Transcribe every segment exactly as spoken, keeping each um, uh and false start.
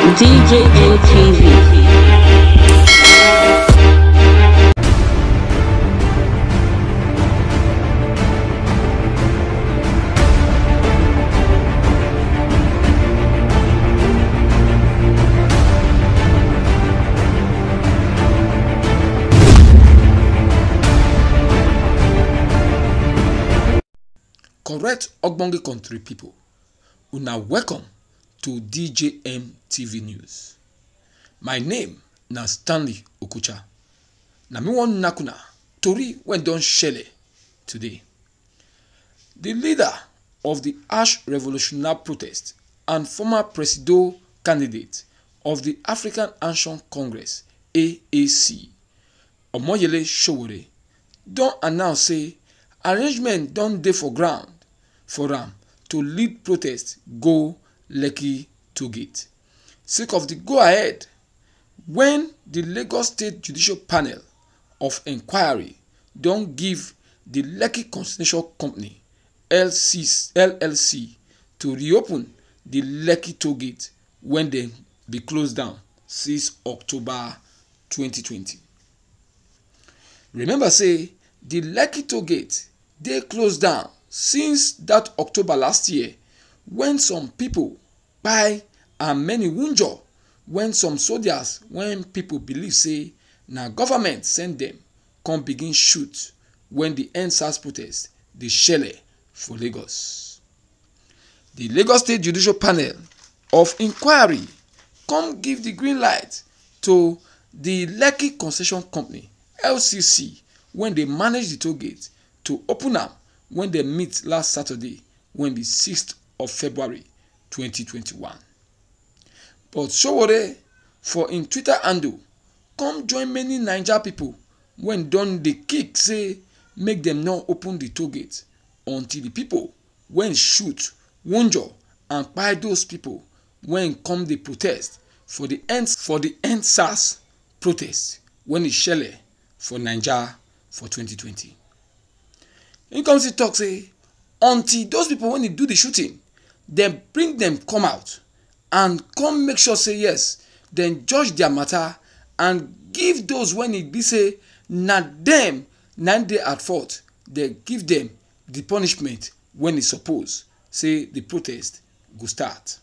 D J M T V. Correct ogbonge country people, una welcome to D J M T V News. My name na Stanley Okucha. Na me wan knack una tori wey don shele today. The leader of the Ash Revolutionary Protest and former presidential candidate of the African Action Congress, A A C, Omoyele Sowore, don announce say arrangement don dey for ground for am to lead protest go Lekki toll gate, sake of the go-ahead when the Lagos State Judicial Panel of Inquiry don give the Lekki Concession Company, L C, L L C, to reopen the Lekki toll gate when dem be closed down since October twenty twenty. Remember say the Lekki toll gate dey closed down since that October last year, when some people kpai and many wunjure, when some soldiers, when people believe say na government send them, come begin shoot when the End SARS protest dey shele for Lagos. The Lagos State Judicial Panel of Inquiry come give the green light to the Lekki Concession Company, L C C, when they manage the toll gate, to open am when they meet last Saturday, when be sixth of February twenty twenty-one. But Sowore, for im Twitter handle, come join many Naija people wey don dey kick say make dem no open the toll gate until the people wey shoot, wunjure and kpai those people wey come dey protest for the End, for the End SARS protest wey e shele for Naija for twenty twenty. Im come still talk say until those people wey do the shooting, dem bring dem come out and come make sure say yes, dem judge their matter and give those wey e be say na dem na dey at fault, dem give dem the punishment wey e suppose, say the protest go start.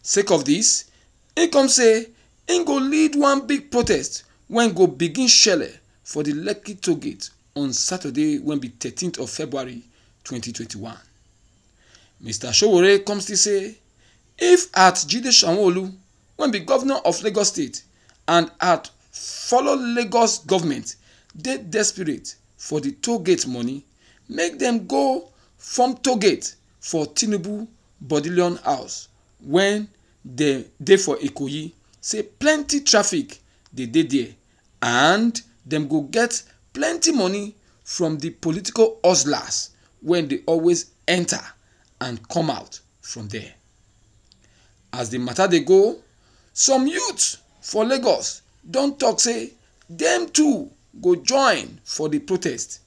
Sake of this, im come say im go lead one big protest wey go begin shele for the Lekki toll gate on Saturday, wey be thirteenth of February twenty twenty-one. Mister Sowore come still say if At Jide Sanwo-Olu, wey be governor of Lagos State, and At Follow Lagos government dey desperate for the toll gate money, make dem go form toll gate for Tinubu Bodilion house wey dey dey for Ikoyi, say plenty traffic dey dey there and dem go get plenty money from the political hustlers wey dey always enter and come out from there. As the matter dey go, some youth for Lagos don talk say dem too go join for the protest,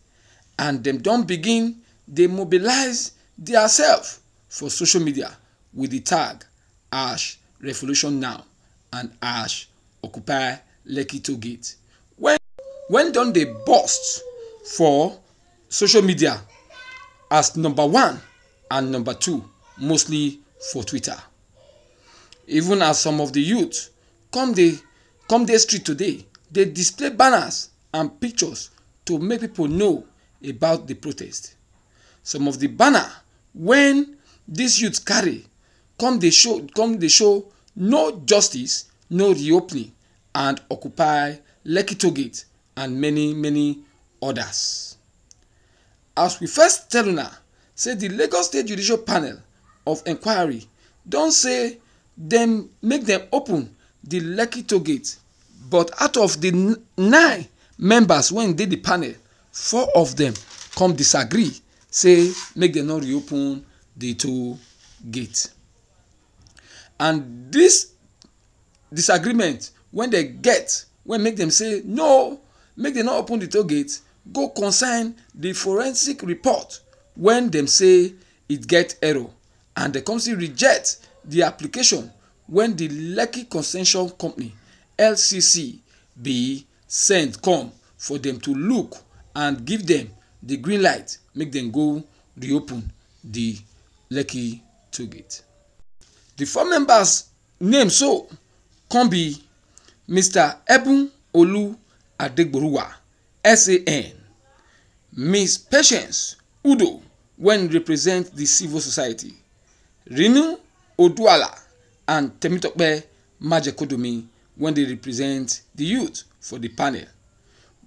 and dem don begin dey mobilize theirself for social media with the tag Ash Revolution Now and Ash Occupy Lekki Toll Gate, wey wey don dey burst for social media as number one and number two, mostly for Twitter. Even as some of the youth come dey come dey street today, dey display banners and pictures to make people know about the protest. Some of the banner wey this youth carry come dey show come dey show "No justice, no reopening" and "Occupy Lekki Toll Gate" and many many others. As we first tell una say the Lagos State Judicial Panel of Inquiry don say dem make dem open the Lekki toll gate, but out of the n- nine members wey dey the panel, four of them come disagree, say make dem no reopen the toll gate. And this disagreement wey dem get, wey make dem say no, make dem no open the toll gate, go concern the forensic report wey dem say it get error, and dem come still reject the application when the Lekki Concession Company, L C C, be send come for them to look and give them the green light, make them go reopen the Lekki toll gate. The four members name so come be Mister Ebun Olu Adegboruwa, S A N, Miss Patience Udo, when represent the civil society, Rinu Oduala and Temitope Majekodumi, when they represent the youth for the panel.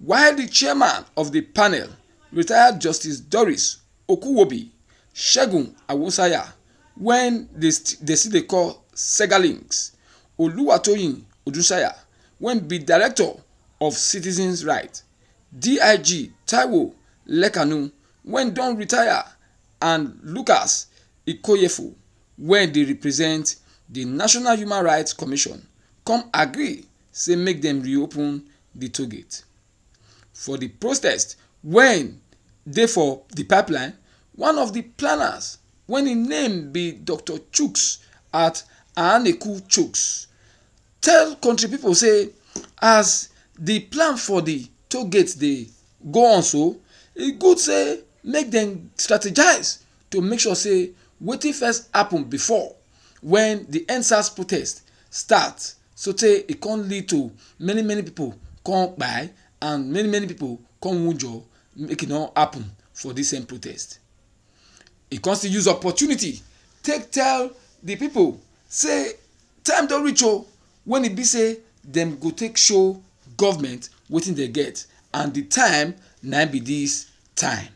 While the chairman of the panel, retired Justice Doris Okuwobi, Segun Awosaya, when they, st- they see they call Sega Links, Oluwatoyin Odusaya, when be director of Citizens Right, D I G Taiwo Lekanu, when don retire, and Lucas Ikoyefo, when they represent the National Human Rights Commission, come agree say make them reopen the toll gate. For the protest when dey for the pipeline, one of the planners, when him name be Doctor Chuks at Aneku Chuks, tell country people say as the plan for the toll gate dey go on so, e good say make dem strategize to make sure say wetin first happen before when the endsars protest start, sotey e come lead to many many people come kpai and many many people come wunjure, make e no happen for this same protest. E come still use opportunity take tell the people say time don reach o, when e be say dem go take show government wetin dem get, and the time na be this time.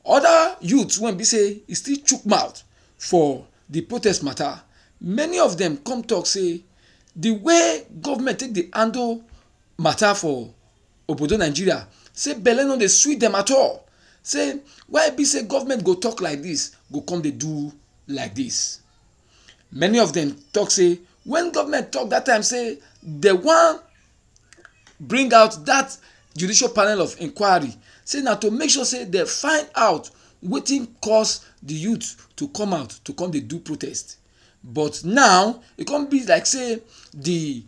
Other youths wey be say e still chook mouth for the protest matter, many of them come talk say the way government take dey handle matter for obodo Nigeria, say belle no dey sweet them at all. Say why be say government go talk like this, go come dey do like this. Many of them talk say when government talk that time say they wan bring out that judicial panel of inquiry, say na to make sure say they find out wetin cause the youth to come out to come dey do protest. But now e come be like say the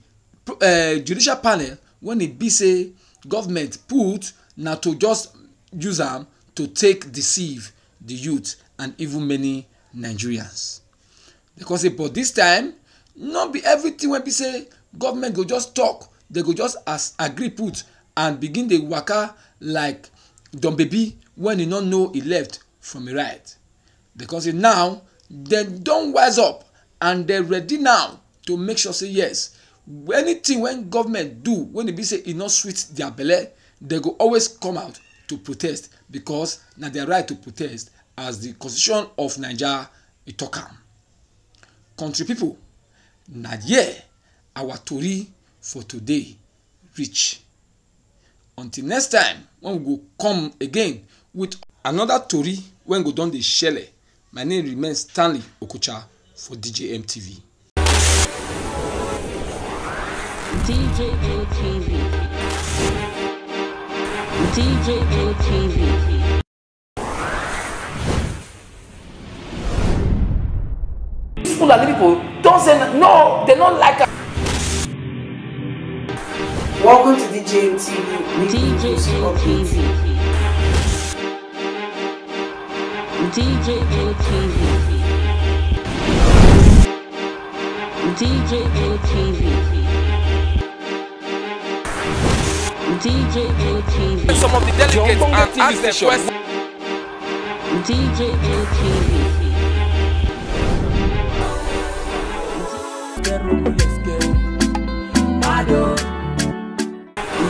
uh, judicial panel, when e be say government put, na to just use am to take deceive the youth and even many Nigerians. Because say but this time, no be everything wey be say government go just talk, they go just as agree put and begin dey waka like don baby when e no know e left from e right. Because say now dem don wise up and dem ready now to make sure say yes, anything wey government do when e be say e no sweet their belle, they go always come out to protest because na their right to protest as the constitution of Naija e talk am. Country people, na here our tori for today reach. Until next time when we go come again with another tori wey go don dey shele, my name remains Stanley Okocha for D J M T V. D J M T V. D J M T V. These Fulani people don't say n- no, they don't like us. Welcome to D J M T V. D J M T V. D J M T V. D J M T V. D J M T V. Some of the delegates and ask them questions. D J M T V.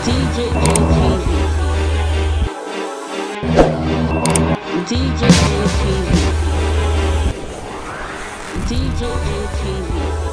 D J M T V. D J M T V. D J M T V.